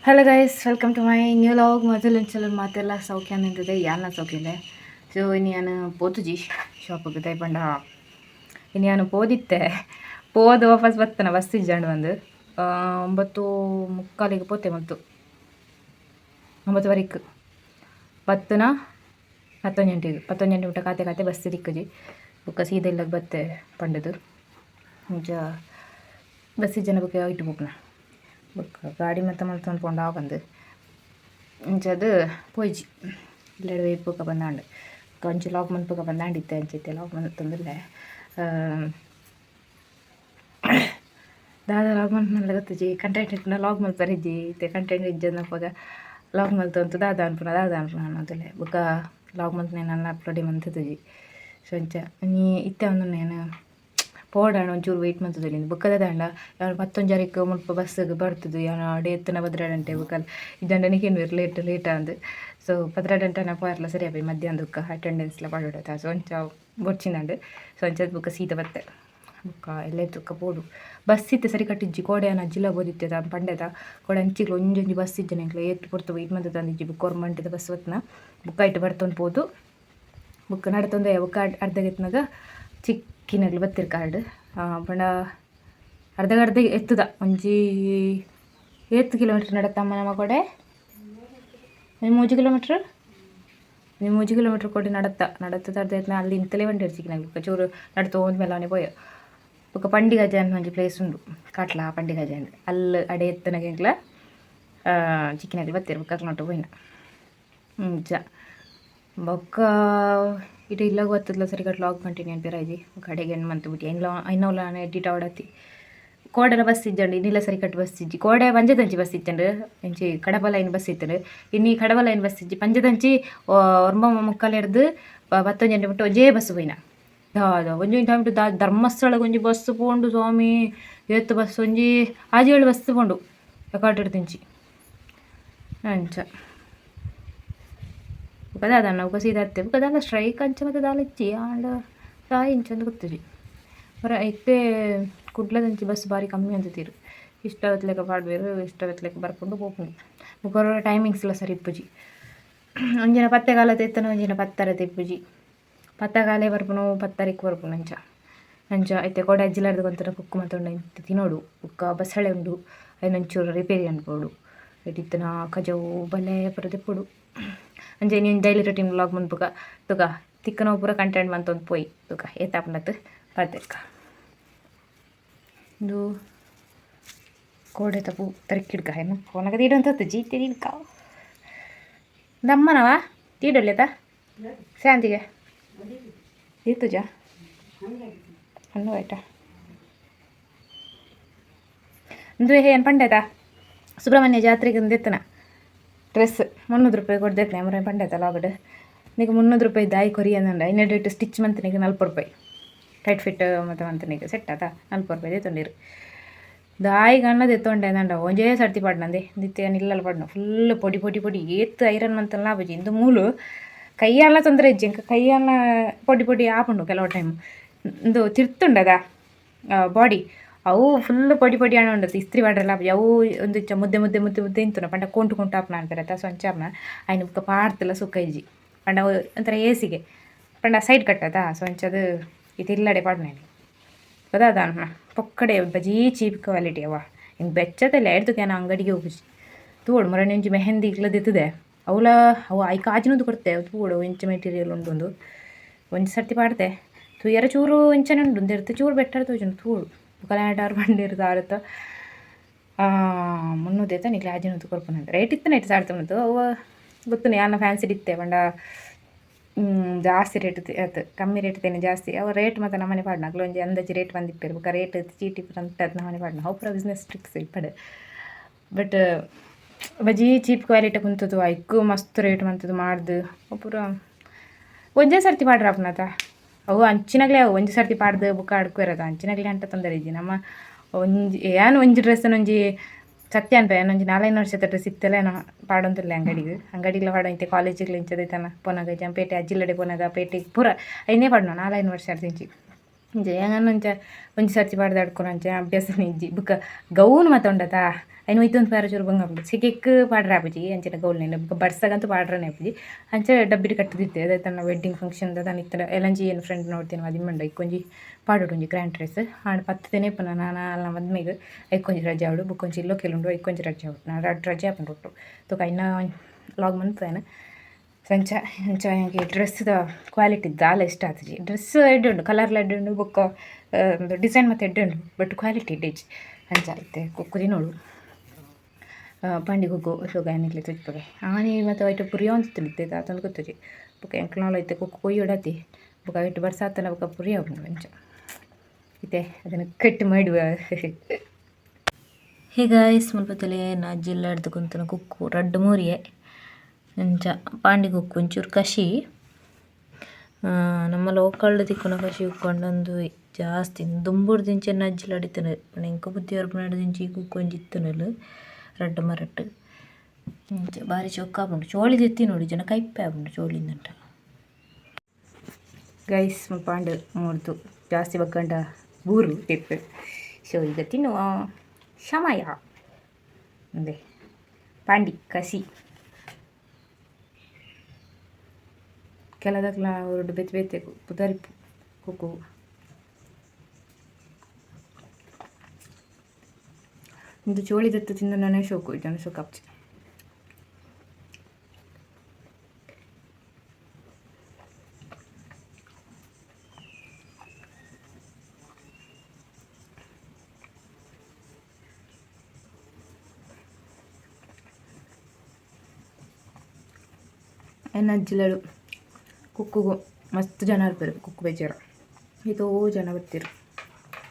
Hello guys, welcome to my new vlog. ಮೊದಲು ಮಾತೆಲ್ಲ ಸೌಖ್ಯ ನಿಂತಿದೆ, ಯಾನ ಸೌಖ್ಯ. ಸೊ ಇನ್ನು ನಾನು ಪೋತುಜಿ ಶಾಪಿಗೆ ತೈಪಂಡ. ಇನ್ನು ನಾನು ಪೋದಿತ್ತೆ, ಪೋದು ವಾಪಸ್ ಬತ್ತನ ಬಸ್ ಇಜ್ಜಾಂಡ್. ಬಂದು 9:45ಕ್ಕೆ ಪೋತೆ ಮತ್ತು 9:30ಕ್ಕೆ ಬತ್ತನ 11 ಗಂಟೆಗೆ. 11 ಗಂಟೆ ಮುಟ್ಟ ಕಾತೆ ಕಾತೆ ಬಸ್ ತಿಕ್ಕುಜಿ. ಬೊಕ್ಕ ಸೀದಾ ಇಲ್ಲಗ್ ಬತ್ತೆ ಪಂಡದು. ಅಂಚ ಬಸ್ ಜನ ಬೊಕ್ಕ ಇಟ್ಟು ಪೋಪುನ. ಬೊಕ್ಕ ಗಾಡಿ ಮತ್ತೆ ಮಲ್ತೊಂದು ಪೋಂಡ ಬಂದು ಅಂಚದು ಪೋಯಿಜಿ. ಇಲ್ಲೆಡ್ ವೇಟ್ ಬೊಕ್ಕ ಬಂದಾಂಡ್. ಒಂಚಿ ಲಾಗ್ ಮನ್ಪುಗ ಬಂದಾಂಡಿತ್ತೆ. ಅಂಚೈತೆ ಲಾಗ್ ಮಲ್ತೊಂದುಲ್ಲೆ. ದಾದ ಲಾಗ್ ಮಲ್ಪುನಲ್ಲ ಗೊತ್ತುಜಿ. ಕಂಟೆಂಟ್ ಇಪ್ಪುನ ಲಾಗ್ ಮಲ್ಪರಿಜ್ಜಿ. ಇತ್ತೆ ಕಂಟೆಂಟ್ ಇಜ್ಜಂದಪಗ ಲಾಗ್ ಮಲ್ತೊಂತು ದಾದ ಅನ್ಪುನ ದಾದ ಅನ್ಪುನ ಅನ್ನೋದಿಲ್ಲ. ಬೊಕ್ಕ ಲಾಗ್ ಮಲ್ತ್ನೆ ನನ್ನ ಅಪ್ಲೋಡ್ ಮಂತುಜಿ. ಸೊ ಅಂಚ ನೀ ಇತ್ತೆ ಒಂದು నేను ಪೋಡಾಣ ಒಂಚೂರು ವೆಯ್ಟ್ ಮಂತುದಿಲ್ಲ. ಬೊಕ್ಕ ದಾಂಡ ಯಾನ್ ಪತ್ತೊಂಜರಿಕ್ ಮುಲ್ಪ ಬಸ್ಸಿಗೆ ಬರ್ತದೆ. ಯಾನ್ ಅಡೆ ಎತ್ತನ 12 ಗಂಟೆ. ಬೊಕ್ಕ ಇಜ್ಜಂಡ ನಿಕೇನು ಲೇಟ್ ಲೇಟ್ ಅಂದ್. ಸೊ 12 ಗಂಟೆ ಪೋಯರ್ಲ ಸರಿ ಆಪಿ. ಮಧ್ಯಾಹ್ನ ಬೊಕ್ಕ ಅಟೆಂಡೆನ್ಸ್ಲ ಪಾಡೊಡತ. ಸೊ ಅಂಚ ಬೊಡ್ಚಿಂದಂಡ್. ಸೊ ಅಂಚ ಬೊಕ್ಕ ಸೀದ ಬತ್ತೆ. ಬೊಕ್ಕ ಎಲ್ಲೆ ತುಕ್ಕ ಪೋಡು. ಬಸ್ ಇತ್ತೆ ಸರಿ ಕಟ್ಟಿಜ್ಜಿ. ಕೋಡೆ ಯಾನ್ ಅಜ್ಜಿಲ ಬೋದಿತ್ತೆ ಪಂಡೆದ. ಕೋಡೆ ಅಂಚಿಗ್ಲ ಒಂಜೊಂಜಿ ಬಸ್ ಇಜ್ಜನೆ. ಎಂಕ್ಲ ಏತ್ ಪೊರ್ತು ವೆಯ್ಟ್ ಮಂತುದಂದಿಜ್ಜಿ. ಬೊಕ್ಕ ಒರ್ಂಬ ಬಸ್ ಬತ್ತ್ನ. ಬೊಕ್ಕ ಐಟ್ ಬರ್ತೊಂದು ಪೋದು ಬೊಕ್ಕ ನಡತೊಂದೆ. ಬೊಕ್ಕ ಅರ್ಧಗೆ ಎತ್ನಗ ಚಿಕ್ಕಿನಗ್ಲು ಬತ್ತಿರ್ ಕಾರ್ಡ್ ಪಂಡ ಅರ್ಧಗೆ ಅರ್ಧ ಎತ್ತುದ. ಒಂಜಿ ಏತ್ ಕಿಲೋಮೀಟ್ರ್ ನಡತ್ತಮ್ಮ ನಮ್ಮ ಕೊಡೆ? ಒಂಜಿ 3 ಕಿಲೋಮೀಟ್ರ್, ಒಂಜಿ 3 ಕಿಲೋಮೀಟ್ರ್ ಕೊಡಿ ನಡತ್ತ ನಡತ್ತದ. ಅರ್ಧ ಎತ್ನ ಅಲ್ಲಿ ಇಂತಲೇ ಬಂಡಿ ಚಿಕ್ಕಿನಗ್ಲು. ಚೂರು ನಡ್ತೊಂದು ಮೇಲೆ ಪೋಯ. ಬೊಕ್ಕ ಪಂಡಿಗಜ ಅಂತ ಒಂಜಿ ಪ್ಲೇಸ್ ಉಂಡು, ಕಾಟ್ಲ ಪಂಡಿಗಜ ಅಂದ್. ಅಲ್ಲಿ ಅಡೆ ಎತ್ತನಗ ಎಂಕ್ಲ ಚಿಕ್ಕಿನಗ್ಲು ಬತ್ತೆರ್. ಬೊಕ್ಕ ಅಕ್ಲ್ನೊಟ್ಟು ಪೋಯಿನ. ಅಂಚ ಬೊಕ್ಕ ಇಟ ಇಲ್ಲಗ್ ಬತ್ತದ್ಲ ಸರಿಕಟ್ ಲಾಗ್ ಕಂಟಿನ್ಯೂ ಅನ್ಪೆರಾಯ್ಜಿ. ಕಡೆಗೆ ಎಂಡ್ ಮಂತ್ ಬಿಟ್ಟು ಎಂಗ್ಲ ಐನೋಲ ಎಡಿಟ್ ಆವಡತಿ. ಕೋಡೆಲ ಬಸ್ ಇಜ್ಜಂಡು, ಇನ್ನಿಲ್ಲ ಸರಿಕಟ್ ಬಸ್ ಇಜ್ಜಿ. ಕೋಡೆ ಪಂಜದಂಚಿ ಬಸ್ ಇತ್ತಂಡು. ಇಂಚಿ ಕಡಬ ಲೈನ್ ಬಸ್ ಇತ್ತಂಡು. ಇನ್ನಿ ಕಡಬ ಲೈನ್ ಬಸ್ ಇಜ್ಜಿ. ಪಂಜದಂಚಿ 9:45 ಹಿಡ್ದು 11 ಗಂಟೆ ಮುಟ್ಟ ಒಂಜೇ ಬಸ್ ಪೋಯಿನ. ದಾದ ಒಂಜಿ ಟೈಮ್ ದಾ ಧರ್ಮಸ್ಥಳಕ್ಕೆ ಒಂಜಿ ಬಸ್ ಪೋಂಡು ಸ್ವಾಮಿ. ಏತ್ ಬಸ್? ಒಂಜಿ ಆಜಿ ಏಳು ಬಸ್ ಪೋಂಡು ಎಕಾಟೆಡ್. ಅಂಚ ಬೊಕ ದಾದಣ್ಣ ಬೊಕ ಸೀದಾ ಅತ್ತೆ. ಬೊಕ ದಾಲ ಸ್ಟ್ರೈಕ್ ಅಂಚ ಮತ್ತೆ ದಾಲ ಇಜ್ಜಿ. ಆಂಡ ದಾಯಿ ಇಂಚ ಅಂದ್ ಗೊತ್ತುಜಿ. ಬರ ಇತ್ತೆ ಕುಡ್ಲದಂಚಿ ಬಸ್ ಬಾರಿ ಕಮ್ಮಿ ಅಂತಿರು. ಇಷ್ಟ ಲೆಕ್ಕ ಪಾಡ್ವೆರ್, ಇಷ್ಟ ಲೆಕ್ಕ ಬರ್ಪುಂಡು ಪೋಪುಂಡು. ಬೊಕ ಟೈಮಿಂಗ್ಸ್ ಎಲ್ಲ ಸರಿ ಇಪ್ಪುಜಿ. ಒಂಜಿನ ಪತ್ತೆ ಕಾಲದ ಎತ್ತನ, ಒಂಜಿನ ಪತ್ತರ ತಿಪ್ಪುಜಿ. ಪತ್ತಗಾಲೆ ಬರ್ಪುನು, ಪತ್ತರಿಕ್ ಬರ್ಪುನು. ಅಂಚ ಅಂಚ ಇತ್ತೆ ಕೋಡೆ ಅಜ್ಜಿಲಾರ್ದು ಕೊಂತನ ಕುಕ್ಕು ಮತ್ತೊಂಡು ಇತ್ತೆ ತಿನೋಡು. ಬೊಕ್ಕ ಬಸಳೆ ಉಂಡು, ಐನ್ ಒಂಚೂರು ರಿಪೇರಿ ಅನ್ಪೋಡು. ಇತ್ತಿನ ಕಜವು ಬಲೆ ಪೂರ ದೆಪ್ಪೊಡು. ಅಂಚ ಇನಿ daily routine vlog ಮನ್ಪುಗ ತುಕ. ತಿಕ್ಕನ ಪೂರ ಕಂಟೆಂಟ್ ಮಂತೊಂದು ಪೋಯಿ. ತುಕ ಏತಾಪುಂಡತ್ ಪರ್ತೆಕ್ಕ. ಇಂದು ಕೋಡೆ ತಪ್ಪು ತರಕಿಡ್ಕ ಏನು ಫೋನಾಗ ತೀಡಂತತ್ತು ಜೀತೆ ತಿಡ್ಕ ದಮ್ಮನವಾ ತೀಡೊಲ್ಲೇತ ಶಾಂತಿಗೆ ತೀರ್ತುಜ ಹಣ್ಣು ಆಯ್ತಾ. ಇಂದು ಏನು ಪಂಡೇತ ಸುಬ್ರಹ್ಮಣ್ಯ ಜಾತ್ರೆಗೆ ಒಂದೆತ್ತನ ಡ್ರೆಸ್ 300 ರೂಪಾಯಿ ಕೊಡ್ದೈತೆ ಮರ ಪಂಡೇತ ಲಾಗಡ್. ನಿಗೆ 300 ರೂಪಾಯಿ ದಾಯಿ ಕೊರಿ ಅಂದಂಡ. ಇನ್ನೆರಡು ಸ್ಟಿಚ್ ಮಂತನಿಗೆ 40 ರೂಪಾಯಿ. ಟೈಟ್ ಫಿಟ್ ಮತ್ತು ಮಂತನಿಗೆ ಸೆಟ್ ಆತ. 40 ರೂಪಾಯಿ ತೊಂಡಿರು. ದಾಯಿ ಗಣ್ಣದ ಎತ್ತೊಂಡೆ ಅಂದಂಡ. ಒಂಜೇ ಸರ್ತಿ ಪಾಡ್ನಂದೆ ದಿತ್ತೆ ನಿಲ್ಲಲ್ಲ ಪಾಡ್ನ. ಫುಲ್ ಪೊಡಿ ಪೊಡಿ ಪೊಡಿ. ಏತ್ ಐರನ್ ಮಂತಲ್ಲ ಆಪುಜಿ. ಇಂದು ಮೂಲು ಕೈಯೆಲ್ಲ ತೊಂದರೆ ಇಜ್ಜಿ ಇಂಕ. ಕೈಯೆಲ್ಲ ಪೊಡಿ ಪೊಡಿ ಆಪುಂಡು ಕೆಲವು ಟೈಮ್. ಇಂದು ತಿರ್ತುಂಡದ ಬಾಡಿ, ಅವು ಫುಲ್ ಪೊಡಿ ಪೊಡಿ ಆಣ ಉಂಡದು. ಇಸ್ತ್ರಿ ಪಾಡ್ರೆಲ್ಲ ಆಪುಜಿ ಅವು. ಒಂದು ಚ ಮುದ್ದೆ ಮುದ್ದೆ ಮುದ್ದೆ ಮುದ್ದೆ ಇಂತುನ ಪಂಡ ಕೊಂಟು ಕೊಂಟು ಆಪುನ ಅನ್ಪೆರತ. ಸೊ ಅಂಚ ಆಪುನ. ಐನ್ ಬೊಕ್ಕ ಪಾಡ್ತಲ ಸುಖ ಇಜ್ಜಿ. ಪಂಡ ಅವು ಒಂಥರ ಏಸಿಗೆ ಪಂಡ ಸೈಡ್ ಕಟ್ಟದ. ಸೊ ಅಂಚದು ಇತ್ತೆ ಇಲ್ಲಡೆ ಪಾಡ್ನ. ಗೊತ್ತಾದ ಪೊಕ್ಕಡೆ ಬಜೀ ಚೀಪ್ ಕ್ವಾಲಿಟಿ ಅವ. ಹಿಂಗೆ ಬೆಚ್ಚದಲ್ಲ ಎಡ್ತಕ್ಕೆ ನಾನು ಅಂಗಡಿಗೆ ಹೋಗುಜಿ. ತೂವೊಡು ಮೊರನೆ ಒಂಜಿ ಮೆಹಂದಿ ಇಕ್ಲದಿತ್ತದೆ. ಅವಲ ಅವು ಐಕ್ ಆಜಿನದು ಕೊಡ್ತೆ. ಅವು ತೂವೊಡು ಎಂಚ ಮೆಟೀರಿಯಲ್ ಉಂಡು. ಒಂದು ಒಂಜಿ ಸರ್ತಿ ಪಾಡ್ತೆ ತೂಯರ ಚೂರು ಇಂಚನೆ ಉಂಡು. ಒಂದೆರ್ತು ಚೂರು ಬೆಟರ್ ತೋಜುಂಡು. ತೂವೊಡು. ಬೊಕ ಬಂಡಿರ್ ತಾರತ ಮುನ್ನೂರು ನಿಕ್ಲೆ ಆಜಿನೂದು ಕೊರ್ಪುನಂತ ರೇಟ್ ಇತ್ತು. ನೈಟ್ ಸಾಡ್ತ ಅವು ಗೊತ್ತುಂಡು. ಯಾನ ಫ್ಯಾನ್ಸಿ ಇತ್ತೆ ಪಂಡ ಜಾಸ್ತಿ ರೇಟ್ ಆತು. ಕಮ್ಮಿ ರೇಟ್ ತೇನೆ ಜಾಸ್ತಿ. ಅವು ರೇಟ್ ಮತ್ತು ನಮ್ಮನೆ ಪಾಡ್ನ ಅಕ್ಲು ಒಂಜಿ ಅಂದಾಜಿ ರೇಟ್ ಬಂದಿಪ್ಪೆರ್. ಬೊಕ ರೇಟ್ ಚೀಟಿ ಪೂರ ನಮ್ಮನೆ ಪಾಡ್ನ. ಅವು ಪೂರ ಬಿಸ್ನೆಸ್ ಟ್ರಿಕ್ಸ್ ಇಪ್ಪಡ್. ಬಟ್ ಬಜೀ ಚೀಪ್ ಕ್ವಾಲಿಟಿ ಕುಂತದು. ಐಕ್ ಮಸ್ತ್ ರೇಟ್ ಮಂತದು ಮಾಡ್ದು. ಅವು ಪೂರ ಒಂಜೇ ಸರ್ತಿ ಪಾಡ್ರ ಅಪುನತ. ಅವು ಅಂಚಿನಗ್ಲೇ ಅವು ಒಂಜಿ ಸರ್ತಿ ಪಾಡ್ದು ಬೊಕ್ಕ ಅಡ್ಕುವೆರದ. ಅಂಚಿನಗ್ಲೇ ಅಂಟ ತೊಂದರೆ ಇಜ್ಜಿ. ನಮ್ಮ ಒಂಜಿ ಯಾನ್ ಒಂಜಿ ಡ್ರೆಸ್ ಒಂಜಿ ಸತ್ಯ ಅನ್ಪೆ. ಯಾನ್ ಒಂಜಿ ನಾಲೈದು ವರ್ಷದ ಡ್ರೆಸ್ ಇತ್ತೆಲ್ಲ ಪಾಡೊಂದುಲ್ಲೆ ಅಂಗಡಿಗೆ. ಅಂಗಡಿಗ್ಲ ಪಾಡೊಂದು ಇತ್ತೆ ಕಾಲೇಜಿಗ್ಲ ಇಂಚ ತನ ಪೋನಾಗ, ಪೇಟೆ ಅಜ್ಜಿಲ್ಲಡೆ ಪೋನಾಗ, ಪೇಟೆಗೆ ಪೂರ ಐನೇ ಪಾಡ್ನ. ನಾಲೈದು ವರ್ಷ ಇಂಚಿ. ಇಂಚ ಎಂಗನ ಒಂಚ ಒಂಜಿ ಸರ್ತಿ ಪಾಡ್ದು ಅಡ್ಕೊನ ಅಂಚ ಅಭ್ಯಾಸನೇ ಇಜ್ಜಿ. ಬುಕ್ಕ ಗೌನ್ ಮಾತ ಉಂಡತ ಐನ್ ಒಯ್ತೊಂದು ಪೋಯೆರೆ ಚೂರು ಬಂಗ ಆಪುಂಡು. ಸೆಕೆಕ್ ಪಾಡ್ರೆ ಆಪುಜಿ ಅಂಚಿನ ಗೌನ್ ಬುಕ್ಕ ಬರ್ಸಗಂತೂ ಪಾಡ್ರನೇ ಆಪುಜಿ. ಅಂಚ ಡಬ್ಬಿಡ್ ಕಟ್ಟುದಿತ್ತೆ ಅದೇ ತನ್ನ ವೆಡ್ಡಿಂಗ್ ಫಂಕ್ಷನ್ ದಾದ ಇತ್ತಂಡ ಎಲ್ಲಂಜಿ ಏನು ಫ್ರೆಂಡ್ ನೋಡ್ತೀನಿ ಮದಿಮೆ ಐಕೊಂಜಿ ಪಾಡೊಡು ಒಂಜಿ ಗ್ರ್ಯಾಂಡ್ ಡ್ರೆಸ್. ಆಂಡ ಪತ್ತು ದಿನ ಇಪ್ಪುನ ನಾನ ಅಲ್ನ ಮದ್ಮೆಗ್ ಐಕೊಂಜಿ ರಜೆ ಆವೊಡು. ಬುಕ್ಕೊಂಜಿ ಇಲ್ಲೊಕೆಲ್ ಉಂಡು ಐಕೊಂಜಿ ರಜೆ ಆವೊಡು. ನಾ ರಡ್ಡ್ ರಜೆ ಆಪುಂಡು ಒಟ್ಟು. ತುಕ ಐನ ಲಾಗ್ ಮನ್ಪುವೆನ್. ಅಂಚ ಅಂಚ ಎಂಕ್ ಡ್ರೆಸ್ದ ಕ್ವಾಲಿಟಿ ದಾಲ ಇಷ್ಟ ಆತಿಜಿ. ಡ್ರೆಸ್ ಎಡ್ಡೆ ಉಂಡು, ಕಲರ್ಲ ಎಡ್ಡೆ ಉಂಡು, ಬೊಕ್ಕ ಡಿಸೈನ್ ಮಾತ ಎಡ್ಡೆ ಉಂಡು, ಬಟ್ ಕ್ವಾಲಿಟಿ ಎಡ್ಡೆ ಇಜ್ಜಿ. ಅಂಚ ಇತ್ತೆ ಕುಕ್ಕು ತಿನೊಡು. ಪಂಡಿ ಕುಕ್ಕು ಶೋಕ ನಿಕ್ಲೆ ತೋಜಿಪುವೆ. ಆನಿ ಮಾತ ಐಟ್ ಪುರಿಯೊಂದಿತ್ತುಂಡು ಇತ್ತೆ ದಾದಂದ್ ಗೊತ್ತುಜಿ. ಬೊಕ ಎಂಕ್ಲನಲ ಇತ್ತೆ ಕುಕ್ಕು ಕೊಯ್ಯೊಡಾತೆ. ಬೊಕ ಐಟ್ ಬರ್ಸ ಆತಂಡ ಬೊಕ ಪುರಿ ಆಪುಂಡು ಅಂಚ. ಇತ್ತೆ ಅದನ್ನು ಕಟ್ ಮಾಡುವ. ಹೇ ಗಾಯ್ಸ್, ಮುಲ್ಪ ತೂಲೆ ಅಜ್ಜಿ ಇಲ್ಲಡ್ದ್ ಕುಂತುನ ಕುಕ್ಕು ರಡ್ಡ್ ಮೂರಿಯೆ ಅಂಚ ಪಾಂಡಿ ಕುಕ್ಕು ಒಂಚೂರು ಕಷಿ. ನಮ್ಮ ಲೋಕಲ್ಡ್ ತಿಕ್ಕುನ ಕಷಿ ಕುಕ್ಕು ಉಂದು ಜಾಸ್ತಿ ದುಂಬುಡ್ದಿಂಚ ಎನ್ನ ಅಜ್ಜಿ ಇಲ್ಲಡ್ ಇತ್ತುಂಡು. ಎಂಕ್ ಬುದ್ಧಿ ಬರ್ಪುನೆಡ್ದಿಂಚಿ ಈ ಕುಕ್ಕು ಒಂಜಿ ಇತ್ತುಂಡು ರಡ್ಡ್ ಮರಟ್. ಇಂಚ ಬಾರಿ ಚೊಕ್ಕ ಆಪುಂಡು ಚೋಳಿ ದೆತ್ತಿ ನೋಡಿ ಜನ ಕೈಪೆ ಆಪುಂಡು ಚೋಳಿಂದಂಟ. ಗೈಸ್, ಮುಲ್ಪ ಆಂಡ್ ಮೂರ್ದು ಜಾಸ್ತಿ ಬಕ್ಕಂಡ ಬೂರು ತಿರ್ತ್. ಸೊ ಈಗ ತಿನ್ನುವ ಸಮಯ. ಉಂದೆ ಪಾಂಡಿ ಕಸಿ. ಕೆಲದಕ್ಲ ಊರುಡು ಬೇತೆ ಬೇತೆ ಪುದರಿಪ್ಪು ಕುಕ್ಕು. ಉಂದು ಚೋಳಿ ದೆತ್ತ್ ತಿಂದನೇ ಶೋಕು ಇಜ್ಜಂಡ ಶೋಕು ಆಪುಜಿ. ಎನ್ನ ಅಜ್ಜಿಲಡು ಕುಕ್ಕುಗು ಮಸ್ತ್ ಜನ ಇರ್ಪೆರ್ ಕುಕ್ಕು ಬೇಜಾರ. ಏತೋ ಜನ ಬತ್ತೆರ್.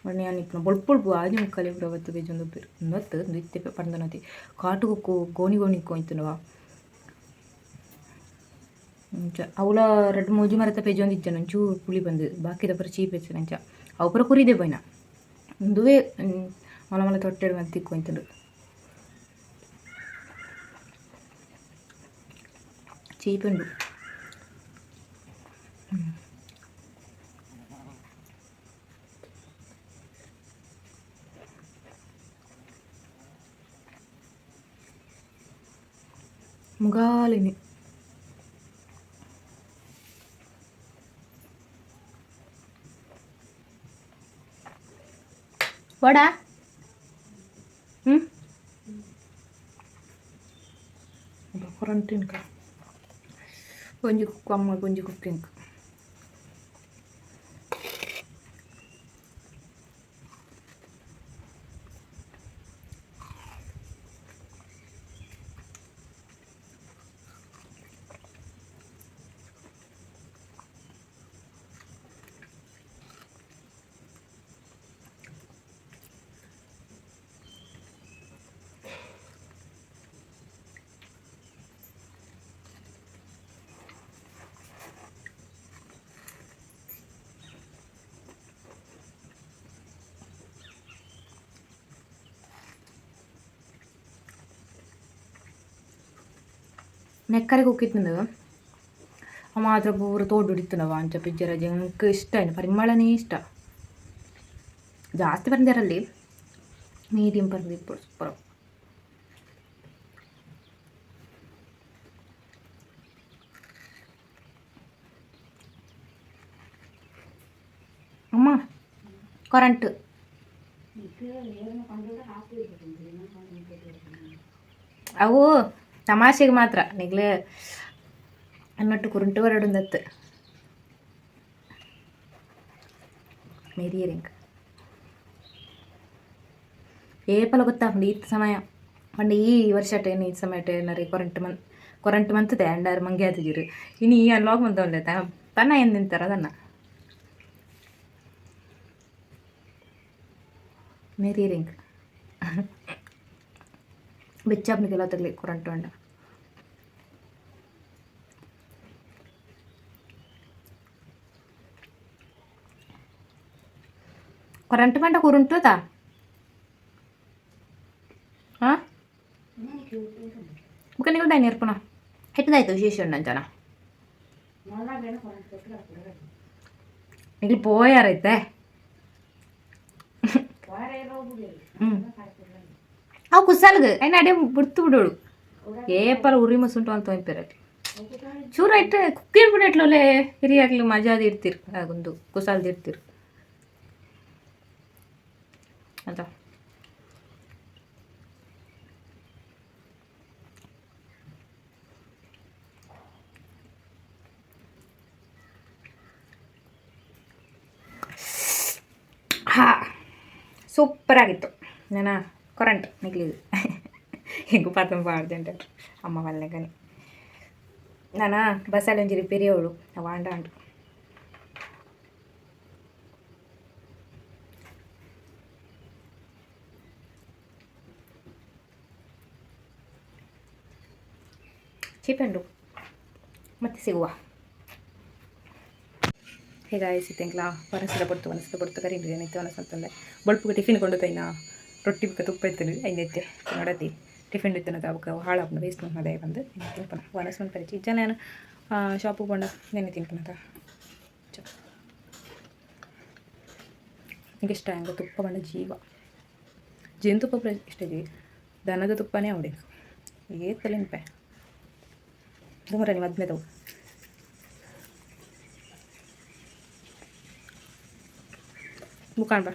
ಒಡನೆ ಯಾನ್ ಇಪ್ಪುನ ಬೊಲ್ಪು ಬೊಲ್ಪು ಆಜಿ ಮುಕ್ಕಾಲು ಪೂರ ಬತ್ತ್ ಬೇಜೊಂದು ಉಪ್ಪೆರ್. ಉಂದು ಅತ್ತ್ ಉಂದು ಇತ್ತೆ ಪಂಡೊನತಿ ಕಾಟು ಕುಕ್ಕು ಗೋಣಿ ಗೋಣಿ ಕೊಯ್ತುಂಡವ. ಅಂಚ ಅವುಲ ರಡ್ಡ್ ಮೂಜಿ ಮರತ ಪೆಜೊಂದಿಜ್ಜಂಡ್ ಒಂಚೂರು ಪುಳಿ ಬಂದ್ ಬಾಕಿದ ಪೂರ ಚೀಪೆ ಇತ್ತಿನ ಅಂಚ ಅವು ಪೂರ ಕುರಿದೆ ಪೋಯಿನ. ಉಂದುವೇ ಮಲ್ಲ ಮಲ್ಲ ತೊಟ್ಟೆಡ್ ಮಂತ್ ತಿಕ್ಕೊಂತುಂಡು. ಚೀಪೆ ಉಂಡು. ಮುಗಾಲಿನಿ. ವಡಾ ಹ್ಞೂ ಕೊರಂಟಿನ್ಕ ಒಂಜಿ ಕುಕ್ಕು ಅಮ್ಮ ಒಂಜಿ ಕುಕ್ಕು ಎಂಕ್. ನೆಕ್ಕರೆ ಕುಕ್ಕಿತ್ತುಂಡು ಅವು ಮಾತ್ರ ಪೂರ ತೋಡು ಹಿಡಿತುಂಡವ ಅಂಚ ಪಿಜ್ಜರ ಎಂಕ್ ಇಷ್ಟ ಆಯ್ನ ಪರಿಮಳನೇ ಇಷ್ಟ. ಜಾಸ್ತಿ ಪರ್ಂದಿರಲ್ಲಿ ಮೀಡಿಯಂ ಪರ್ಂದ್ ಇಪ್ಪೊಡು ಸೂಪರ್. ಅಮ್ಮ ಕರೆಂಟ್ ಅವು ತಮಾಷೆಗೆ ಮಾತ್ರ ನಿಗ್ಲೆ ಅನ್ನೊಟ್ಟು ಕುರುಂಟು ಬರಡುಂದತ್ತು ಮೆರಿಯರ್ ಎಂಕ್ ಏಪಲ ಗೊತ್ತಾಪುಂಡು ಈತ್ ಸಮಯ ಪಂಡ ಈ ವರ್ಷ ಟೇನ್ ಈ ಸಮಯ ಟೇನರಿ ಕೊರಂಟು ಮನ್ ಕೊರಂಟು ಮಂತದೆ ಅಂಡಾರ್ ಮಂಗೆ ಆತಿಜಿರು ಇನಿ ಈ ಅನ್ಲಾಗ್ ಮಂತೊಂದೆ ತನ್ನ ಏನ್ ತಿಂತಾರ ಅದನ್ನ ಮೆರಿಯರ್ ಎಂಕ್ ಬೆಚ್ಚಾಪುಂಡು ಕೆಲವತ್ತಗ್ಲಿ ಕೊರಂಟು ಅಂಡ. ಕೊರಂಟು ಪಂಡ ಕುರುಂಟುದಾ ಹಾಂ ಬೊಕ ನಿಕುಲು ದಾಯೆ ನೇರ್ಪುನ ಹೆಟ್ಟದಾಯ್ತು ವಿಶೇಷ ಉಂಡು ಅಂಚನ ನಿಕುಲು ಪೋಯಾರೈತೆ. ಹ್ಞೂ ಅವು ಕುಸಾಲ್ಗ್ ಐನ ಅಡೆ ಬುಡ್ತು ಬಿಡೋಳು. ಏಪಲ ಉರಿ ಮಸುಂಟು ಅಂತ ಪೆರಟ್ ಚೂರು ಐಟ್ ಕುಕ್ಕೀರ್ ಬಿಡಟ್ಲೋಲೆ. ಹಿರಿಯಾಗ್ಲಿ ಮಜಾದ ಇರ್ತಿರ್, ಆಗೊಂದು ಕುಸಾಲ್ದ ಇರ್ತಿರ್ ಅಂತ. ಹಾ, ಸೂಪರ್ ಆಗಿತ್ತು. ನಾನು ಕೊರಂಟ್ ನಿಗ್ಲಿದು ಹೆಂಗು ಪಾತಂಬ ಅರ್ಜೆಂಟ್ ಅಮ್ಮ ಮಲ್ನೆಗನಿ. ನಾನು ಬಸ್ಸಲ್ಲಿ ಒಂಜಿ ರಿಪೇರಿ ಅವಳು ವಾಂಡ ಅಂಟು ಚೀಪೆಂಡು. ಮತ್ತೆ ಸಿಗುವ. ಹೇಗಾಯಿಸಿ ತಿಂಕ್ಲಾ ವನಸದ ಪೊರ್ತು, ವನಸದ ಪೊರ್ತು ಕರಿ ಏನಿತ್ತು ವನಸ ಅಂತಂದೆ. ಬೊಳ್ಪುಗೆ ಟಿಫಿನ್ ಕೊಂಡು ತೈನ ರೊಟ್ಟಿ ಬುಕ್ಕ ತುಪ್ಪ ಇತ್ತು. ಐನೈತೆ ನೋಡತಿ ಟಿಫಿನ್ ಇತ್ತು ಅವಕ್ಕೆ ಹಾಳಾಪುಂಡು, ವೇಸ್ಟ್ ಮದೆ ಬಂದು ತಿನ್ಪನ ವನಸ್ ಒಂದು ಪರಿಚಯ ಇಜ್ಜ. ನಾನು ಶಾಪಿಗೆ ಪೋಂಡ ನೆನೆ ತಿನ್ಪನದ. ನಿಂಗೆ ಇಷ್ಟ ಹಂಗೆ ತುಪ್ಪ ಪಂಡ ಜೀವ. ಜೇನುತುಪ್ಪ ಪ್ರ ಇಷ್ಟ ಜೀವಿ, ದನದ ತುಪ್ಪನೇ ಅವಡಿ ಏತ್ತಲೆನ್ಪೆ ದುಮರನಿ ಮದ್ಮೆದವು. ಮುಖಾಂಡ